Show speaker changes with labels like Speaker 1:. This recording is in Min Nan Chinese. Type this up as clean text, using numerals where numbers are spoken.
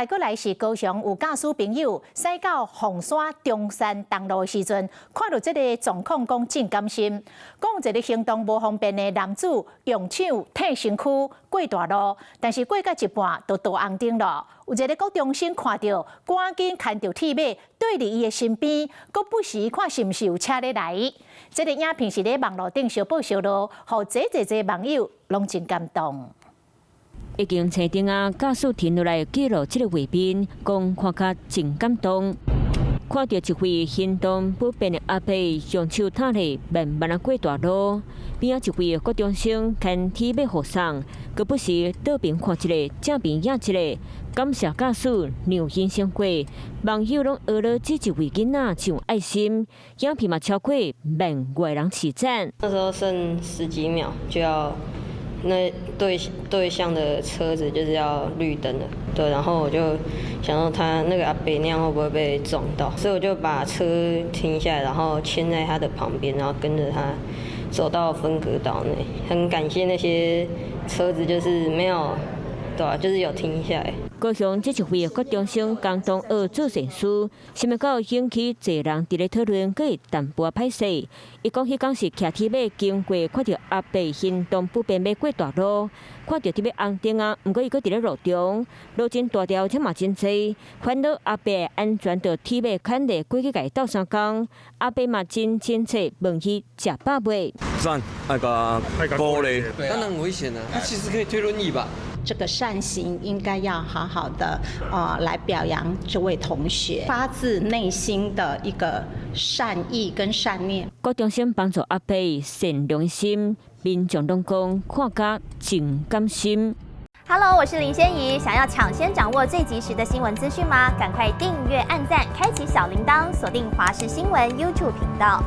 Speaker 1: 閣來是高雄有駕駛朋友駛到鳳山中山東路的時陣，看著這个狀況，講真感心。講一个行動無方便的男子用手替身軀過大路，但是過到一半就倒紅燈了。有一个國中生看著，趕緊牽著鐵馬綴佇伊的身邊，閣不時看是毋是有車咧來。這个影片是咧網路頂相報相落，予濟濟濟網友攏真感動。
Speaker 2: 已經青燈仔，駕駛停落來記錄這个畫面，講看甲真感動。看著一位行動不便的阿伯用手擔咧，慢慢仔過大路，邊仔一位國中生牽鐵馬護送，閣不時倒邊看一下，正邊影一下，感謝駕駛讓人先過。網友攏學了這一位囡仔真有愛心，影片嘛超過萬外人賜讚。
Speaker 3: 那時候剩十幾秒就要。那對向的車子就是要綠燈了，對，然後我就想到他那個阿伯那樣會不會被撞到，所以我就把車停下來，然後牽在他的旁邊，然後跟着他走到分隔島內。很感謝那些車子，就是沒有，對啊，就是有停下來。
Speaker 2: 高雄這一位國中生剛同學做善事，想欲到引起濟人佇咧討論，閣會淡薄仔歹勢。伊講彼工是騎鐵馬經過，看著阿伯行動不便欲過大路，看著佇欲紅燈仔，毋過伊閣佇咧路中，路真大條，車嘛真濟，煩惱阿伯安全，著鐵馬牽咧過去共伊鬥相共。阿伯嘛真親切，問伊食飽未？
Speaker 4: 讚，愛共鼓勵。
Speaker 5: 當然危險啊！他其實可以推輪椅吧？
Speaker 6: 這個善行應該要好好的來表揚這位同學，發自內心的一個善意跟善念。
Speaker 2: 國中生幫助阿伯善良心，民眾攏講看甲真感心。
Speaker 7: Hello，我是林仙怡，想要搶先掌握最及時的新聞資訊嗎？趕快訂閱、按讚、開啟小鈴鐺，鎖定華視新聞 YouTube 頻道。